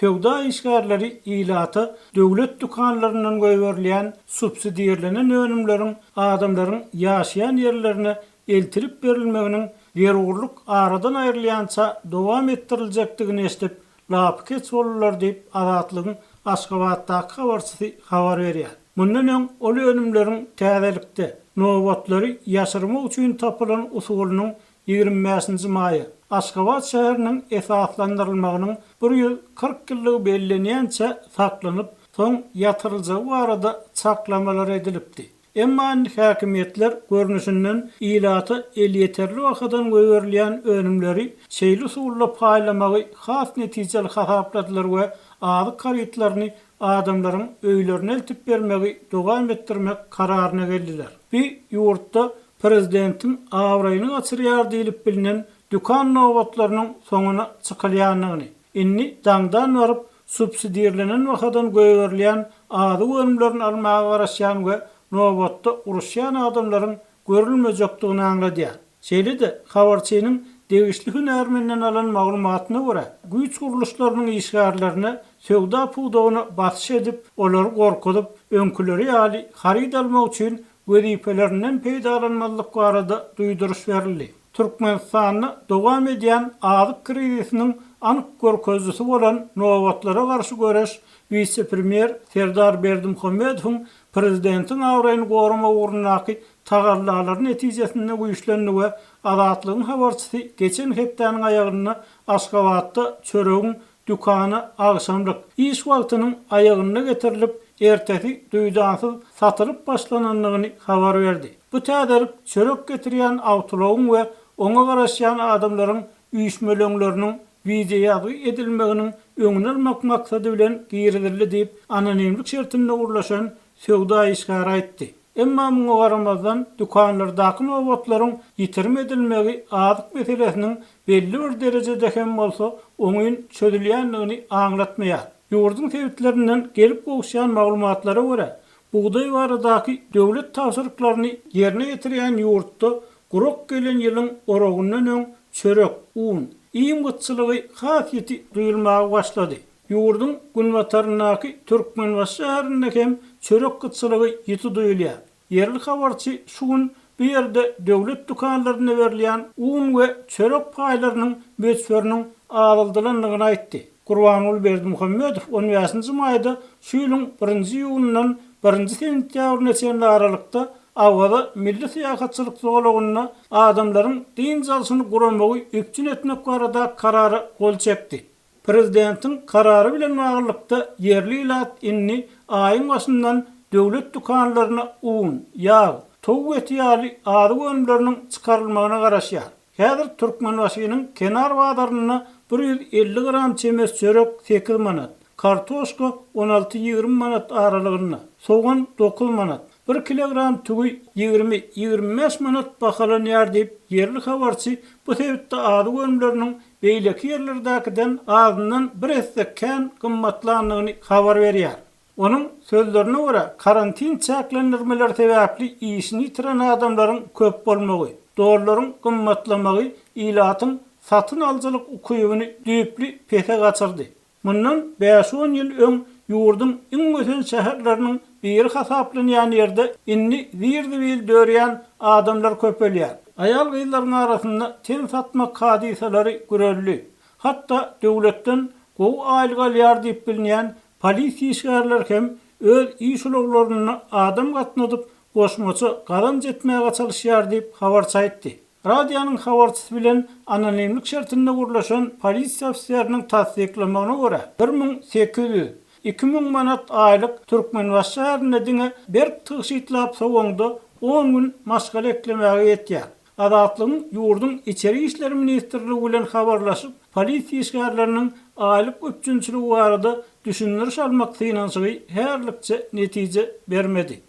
Söwda işgärleri ilata döwlet dükanlaryndan goýberilýän subsidirlenen önümleriň adamlaryň ýaşaýan ýerlerine eltilip berilmeginiň zerurlyk aradan aýrylýança dowam etdiriljekdigini eşidip, lapykeç boldular diýip, Azatlygyň Aşgabatdaky habarçysy habar berýär. Mundan öň ol önümleriň täzelikde, nobatlary ýaşyrmak üçin tapylan usulynyň 25-nji maýa, Aşgabat şäheriniň esaslandyrylmagynyň 140 ýyllygy bellenýänçä saklanyp, soň ýatyryljagy barada çaklamalar edilipdi. Emma indi häkimiýetler görnüşinden ilata elýeterli bahadan goýberilýän önümleri şeýle usulda paýlamagy has netijeli hasapladylar we azyk harytlaryny adamlaryň öýlerine eltip bermegi dowam etdirmek kararyna geldiler. Bu ýurtda prezidentiň abraýyny gaçyrýar diýlip bilnen dükan nobatlarynyň soňuna çykylýandygyny, indi daňdan baryp subsidirlenen bahadan goýberilýän azyk önümlerini almaga garaşýan we nobatda uruşýan adamlaryň görülmejekdigini aňladýar. Şeýle-de, habarçynyň degişli hünärmenden alan maglumatyna görä, güýç gurluşlarynyň işgärlerine söwda pudagyna basyş edip, olary gorkuzyp, öňküleri ýaly haryt almak üçin wezipelerinden peýdalanmazlyk barada duýduryş berildi. Türkmenistanda dowam edýän azyk krizisiniň anyk görkezijisi bolan nobatlara garşy göreş wise-premýer Serdar Berdimuhamedowyň prezidentiň abraýyny goramak ugrundaky tagallalary netijesinde güýçlendi we Azatlygyň habarçysy geçen hepdäniň aýagynda Aşgabatda çöregiň dükana agşamlyk, iş wagtynyň aýagynda getirilip, ertesi duýdansyz satylyp başlanandygyny habar berdi. Bu täzelik çörek getirýän awtoulagyň we oňa garaşýan adamlaryň üýşmeleňleriniň wideoýazgy edilmeginiň öňüni almak maksady bilen girizildi diýip, anonimlik şertinde gürleşen söwda işgäri aýtdy. Emma muňa garamazdan, dükanlardaky nobatlaryň ýitirim edilmegi azyk meselesiniň belli bir derejede hem bolsa oňyn çözülýändigini aňlatmaýar. Ýurduň sebitlerinden gelip gowuşýan maglumatlara görä, bugdaý baradaky döwlet tabşyryklaryny ýerine ýetirýän ýurtda gurak gelen ýylyň oragyndan öň çörek, un, iým gytçylygy has ýiti duýulmaga başlady. Ýurduň günbataryndaky Türkmenbaşy şäherinde hem çörek gytçylygy ýiti duýulýar. Ýerli habarçy şu gün bu ýerde döwlet dükanlarynda berilýän un we çörek paýlarynyň möçberiniň azaldylandygyny aýtdy. Gurbanguly Berdimuhamedow on bäşinji maýda şu ýylyň birinji iýunyndan birinji sentýabryna çenli aralykda Awaza milli syýahatçylyk zolagynda adamlaryň dynç alşyny guramagy üpjün etmek barada Karara gol çekdi. Prezidentiň karary bilen baglylykda, ýerli ilat indi aýyň başyndan döwlet dükanlaryna un, ýag, towuk eti ýaly azyk önümleriniň çykarylmagyna garaşýar. Häzir Türkmenbaşynyň kenar bazarynda 150 gram çemesi çörek sekiz manat, kartoşka on alty-ýigrimi manat aralygynda, sogan dokuz manat, Bir kilogram tüwi 20, 25 manat bahalanýar diýip, ýerli habarçy bu sebitde azyk önümleriniň beýleki ýerlerdäkiden azyndan bir esse kän gymmatlandygyny habar berýär. Onuň sözlerine görä, karantin çäklendirmeleri sebäpli işini ýitiren adamlaryň köp bolmagy, dollaryň gymmatlamagy ilatyň satyn alyjylyk ukybyny düýpli pese gaçyrdy. Mundan bäş-on ýyl öň ýurduň iň ösen şäherleriniň biri hasaplanýan ýerde indi zir-zibil dörýän adamlar köpelýär. Aýal-gyzlaryň arasynda ten satmak hadysalary güreldi. Hatda döwletden gowy aýlyk alýar diýip bilinýän polisiýa işgärleri hem öz iş ulaglarynda adam gatnadyp, goşmaça gazanç etmäge çalyşýar diýip, habarçy aýtdy. Radionyň habarçysy bilen anonimlik şertinde gürleşen polisiýa ofiseriniň tassyklamagyna görä, 1800, 2000 manat aýlyk Türkmenbaşy şäherinde diňe berk tygşytlap sowaňda on gün maşgala eklemäge ýetýär. Azatlygyň ýurduň Içeri işler ministrligi bilen habarlaşyp, polisiýa işgärleriniň aýlyk üpjünçiligi barada düşündiriş almak synanyşygy häzirlikçe netije bermedi.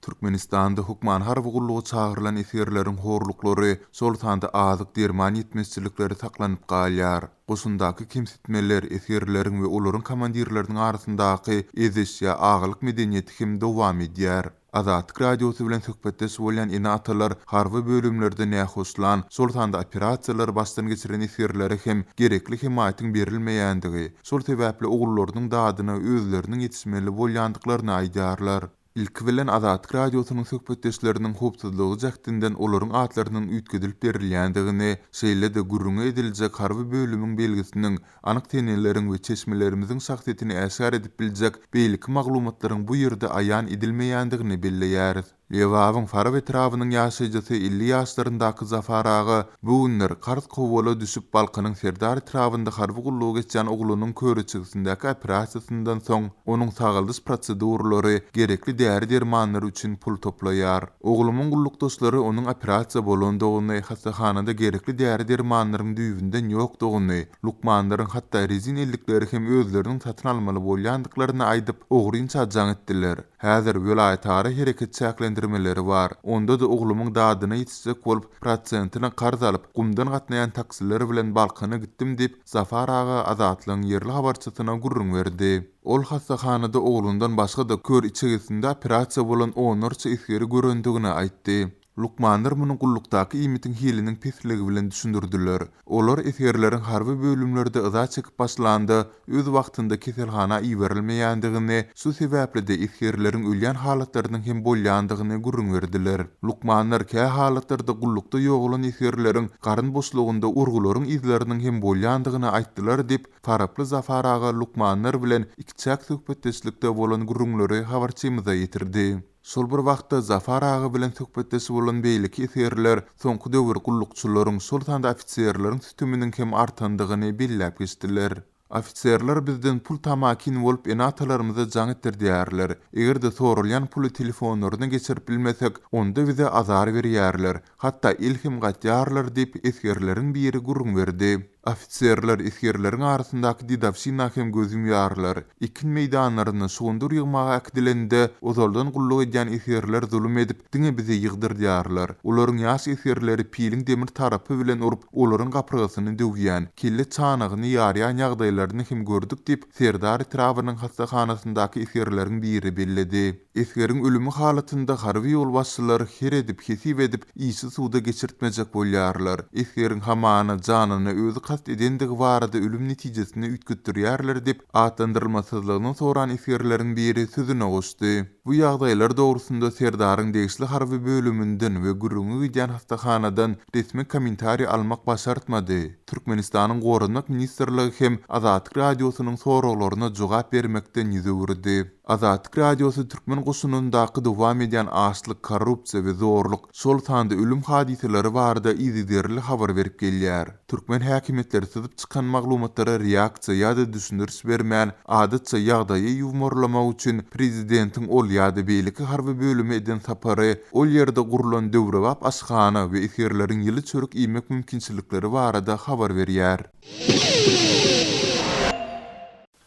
Türkmenistanda hökman harby gulluga çagyrylan esgerleriň horluklary, şol sanda azyk-derman ýetmezçilikleri saklanyp galýar. Goşundaky kemsitmeler, esgerleriň we olaryň komandirleriniň arasyndaky eziş ýa agalyk medeniýeti hem dowam edýär. Azatlyk Radiosy bilen söhbetdeş bolýan ene-atalar harby bölümlerde nähoşlan, şol sanda operasiýalary başdan geçiren esgerlere hem gerekli hemaýatyň berilmeýändigi, şol sebäpli ogullarynyň dadyna özleriniň ýetişmeli bolýandyklaryny aýdýarlar. Ilki bilen Azatlyk Radiosynyň söhbetdeşleriniň howpsuzlygy jähtinden olaryň atlarynyň üýtgedilip berilýändigini, şeýle-de gürrüňi ediljek harby bölümiň belgisiniň, anyk seneleriň we çeşmelerimiziň şahsyýetini äşgär edip biljek beýleki maglumatlaryň bu ýerde aýan edilmeýändigini belleýäris. Lebabyň Farap etrabynyň ýaşaýjysy 50 ýaşlaryndaky Jafar aga bu günler karz kowala düşüp Balkanyň Serdar etrabynda harby gullugy geçýän oglunyň köriçegisindäki operasiýasyndan soň onuň sagaldyş proseduralary, gerekli däri-dermanlary üçin pul toplaýar. Oglumyň gullukdaşlary onuň operasiýa bolandygyny, hassahanada gerekli däri-dermanlaryň düýbünden ýokdugyny, lukmanlaryň hatda rezin ellikleri hem özleriniň satyn almaly bolýandyklaryny aýdyp, ogrynça jaň etdiler. Häzir welaýatara hereket çäklendirmeleri bar. Onda-da oglumyň dadyna ýetişjek bolup, prosentine karz alyp, gumdan gatnaýan taksiler bilen Balkana gitdim diýip, Zafar aga Azatlygyň ýerli habarçysyna gürrüň berdi. Ol hassahanada oglundan başga-da kör içegesinde operasiýa bolan onlarça esgeri görendigini aýtdy. Lukmanlar muny gullukdaky iýmitiň hiliniň pesligi bilen düşündirdiler. Olar esgerleriň harby bölümlerde yza çekip başlanda, öz wagtynda keselhana iberilmeýändigini, şu sebäpli-de esgerleriň ölýän halatlarynyň hem bolýandygyny gürrüň berdiler. Lukmanlar kä halatlarda gullukda ýogalan esgerleriň garyn boşlugynda urgularyň yzlarynyň hem bolýandygyny aýtdylar diýip, Faraply Zafar aga lukmanlar bilen ikiçäk söhbetdeşlikde bolan gürrüňleri habarçymyza ýetirdi. Şol bir wagtda, Zafar aga bilen söhbetdeş bolan beýleki esgerler soňky döwür gullukçylaryň, şol sanda ofiserleriň süteminiň hem artandygyny belläp geçdiler. Ofiserler bizden pul tamakin bolup ene-atalarymyza jaň etdirdýärler. Eger-de soralýan puly telefonlaryna geçirip bilmesek, onda bize azar berýärler, hatda el hem gatýarlar diýip, esgerleriň biri gürrüň berdi. Ofiserler esgerleriň arasyndaky dedowşina hem göz ýumýarlar. Ekin meýdanlaryna şugundyr ýygmaga äkidilende, ozaldan gulluk edýän esgerler zulum edip, diňe bizi ýygdyrdýarlar. Olaryň ýaş esgerleri piliň demir tarapy bilen urup, olaryň gapyrgasyny döwýän, kelle çanagyny ýarýan ýagdaýlaryny hem gördük diýip, Serdar etrabynyň hassahanasyndaky esgerleriň biri belledi. Esgeriň ölümi halatynda harby ýolbaşçylar her edip, hesip edip, işi suda geçirtmejek bolýarlar. Esgeriň hamana janyna özi kast edendigi barada ölüm netijesini üýtgetdirýärler diýip, atlandyrylmasyzlygyny soran esgerleriň biri sözüne goşdy. Bu ýagdaýlar dogrusynda Serdaryň degişli harby bölüminden we gürrüňi gidýän hassahanadan resmi kommentariý almak başartmady. Türkmenistanyň Goranmak ministrligi hem Azatlyk Radiosynyň soraglaryna jogap bermekden ýüz öwürdi. Azatlyk Radiosy türkmen goşunyndaky dowam edýän açlyk, korrupsiýa we zorluk, şol sanda ölüm hadysalary barada yzygiderli habar berip gelýär. Türkmen häkimiýetleri syzyp çykan maglumatlara reaksiýa ýa-da düşündiriş bermän, adatça ýagdaýy ýuwmarlamak üçin prezidentiň ol ýa-da beýleki harby bölüme eden sapary, ol ýerde gurlan döwrebap aşhana we esgerleriň ýyly çörek iýmek mümkinçilikleri barada habar berýär.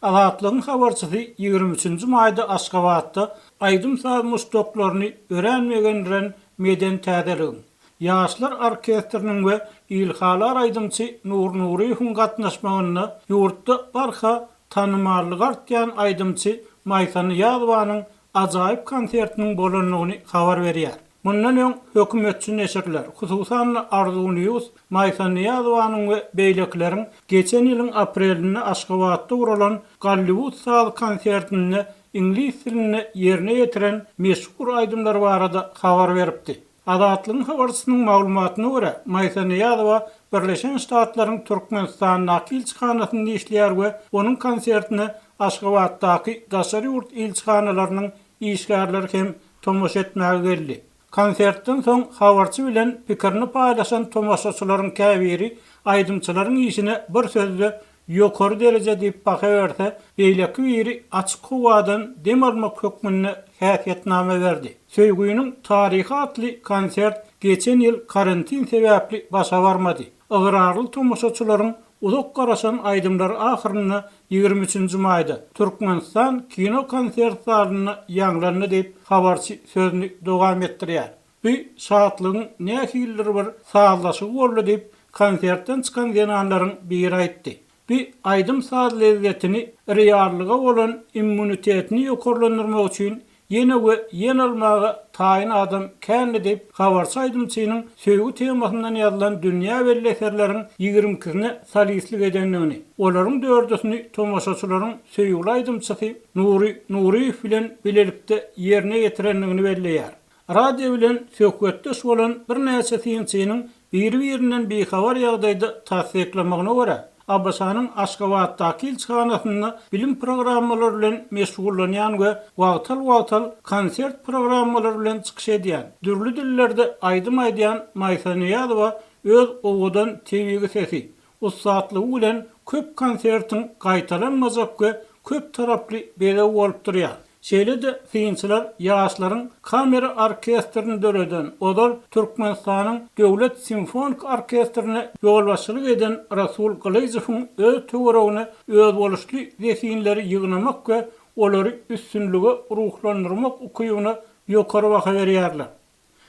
Azatlygyň habarçysy 23-nji maýda Aşgabatda aýdym-saz muşdaklaryny örän begendiren medeni täzeligiň, Ýaşlar orkestriniň we ilhalar aýdymçy Nury Nuryýewiň gatnaşmagynda ýurtda barha tanymallygy artýan aýdymçy Maýsa Nyýazowanyň ajaýyp konsertiniň bolandygyny habar berýär. Mundan öň hökümetçi neşirler, hususan-da Arzuw News Maýsa Nyýazowanyň we beýlekileriň geçen ýylyň aprelinde Aşgabatda guralan Golliwud saz konsertinde iňlis dilinde ýerine ýetiren meşhur aýdymlary barada habar beripdi. Azatlygyň habarçysynyň maglumatyna görä, Maýsa Nyýazowa Birleşen Ştatlaryň Türkmenistandaky ilçihanasynda işleýär we onuň konsertine Aşgabatdaky daşary ýurt ilçihanalarynyň işgärleri hem tomaşa etmäge geldi. Konsertden soň habarçy bilen pikirini paýlaşan tomaşaçylaryň käbiri aýdymçylaryň işine bir sözde ýokary dereje diýip baha berse, beýleki biri açyk howadan dem almak hökmünde häsiýetnama berdi. Söýgüniň taryhy atly konsert geçen ýyl karantin sebäpli başa barmady. Ygrarly tomaşaçylaryň uzak garaşan aýdymlary ahyrynda 23-nji maýda Türkmenistan kino-konsert zalynda ýaňlandy diýip, habarçy sözüni dowam etdirýär. Bu şatlygyň nähilidir bir sazlaşygy boldy diýip, konsertden çykan zenanlaryň biri aýtdy. Bu aýdym-saz lezzetini reallyga bolan immunitetini ýokarlandyrmak üçin. ýene we ýene almaga taýyn adam kändi diýip, habarçy aýdymçynyň söýgi temasyndan ýazylan dünýä belli eserleriň ýigrimikisine solistlik edendigini, olaryň dördüsini tomaşaçylaryň söýgüli aýdymçysy Nury Nuryýew bilen bilelikde ýerine ýetirendigini belleýär. Radio bilen söhbetdeş bolan birnäçe synçynyň biri-birinden bihabar ýagdaýda tassyklamagyna görä, ABŞ-nyň Aşgabatdaky ilçihanasynda bilim programmalary bilen meşgullanýan we wagtal-wagtal konsert programmalary bilen çykyş edýän, dürli dillerde aýdym aýdýan Maýsa Nyýazowa öz owadan tebigy sesi, ussatlygy bilen köp konsertiň gaýtalanmajak we köp taraply bezegi bolup durýar. Şeýle-de synçylar ýaşlaryň kamera orkestrini döreden, ozal Türkmenistanyň Döwlet simfonik orkestrine ýolbaşçylyk eden Rasul Gylyjowyň öz töweregine özboluşly zehinleri ýygnamak we olary üstünlige ruhlandyrmak ukybyna ýokary baha berýärler.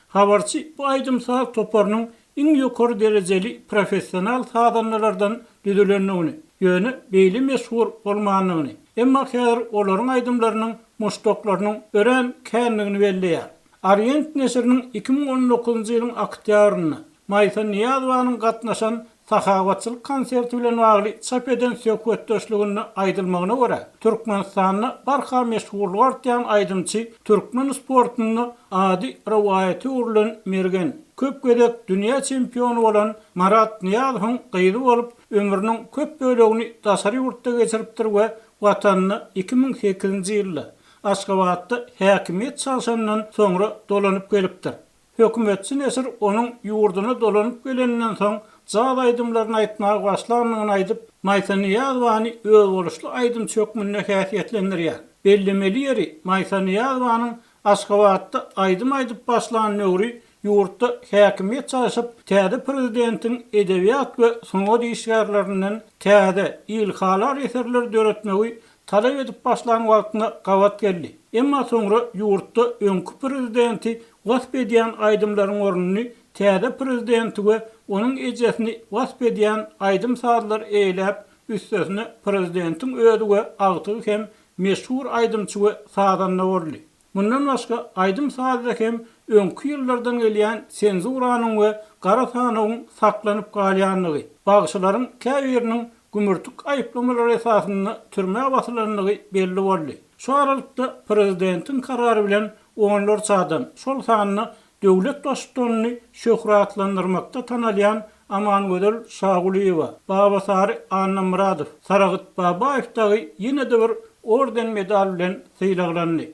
Habarçy bu aýdym-saz toparynyň iň ýokary derejeli professional sazandalardan düzülendigini, ýöne beýle meşhur bolmandygyny, emma häzir olaryň aýdymlarynyň muşdaklarynyň örän kändigini belleýär. Orient neşiriniň 2019-njy ýylyň oktýabrynda Maýsa Nyýazowanyň gatnaşan sahawatçylyk konserti bilen bagly çap eden söhbetdeşliginde aýdylmagyna görä, Türkmenistanda barha meşhurlygy artýan aýdymçy türkmen sportunda ady rowaýata öwrülen mergen, köp gezek dünýä çempiony bolan Marat Nyýazowyň gyzy bolup, ömrüniň köp bölegini daşary ýurtda geçiripdir we Watanyna 2008-nji ýylda, Aşgabatda häkimiýet çalşandan soňra dolanyp gelipdir. Hökümetçi neşir onuň ýurduna dolanyp geleninden soň jaz aýdymlaryny aýtmaga başlandygyny aýdyp, Maýsa Nyýazowany özboluşly aýdymçy hökmünde häsiýetlendirýär. Bellemeli ýeri, Maýsa Nyýazowanyň Aşgabatda aýdym aýdyp başlan döwri ýurtda häkimiýet çalşyp, täze prezidentiň edebiýat we sungat işgärlerinden täze, ilhalar eserleri döretmegi talap edip başlan wagtyna gabat geldi. Emma soňra ýurtda öňki prezidenti wasp edýän aýdymlaryň ornuny täze prezidenti we onuň ejesini wasp edýän aýdym-sazlar eýeläp, üstesine prezidentiň özi we agtygy hem meşhur aýdymçy we sazanda boldy. Mundan başga, aýdym-sazda hem öňki ýyllardan gelýän senzuranyň we gara sanawyň saklanyp galýandygy, bagşylaryň käbiriniň gümürtik aýyplamalar esasynda türmä basylandygy belli boldy. Şu aralykda, prezidentiň karary bilen onlarça adam, şol sanda döwlet baştutanyny şöhratlandyrmakda tanalýan Amangözel Şagulyýewa, Babasary Annamyradow, Saragyt Babaýew dagy ýene-de bir orden-medal bilen sylaglandy.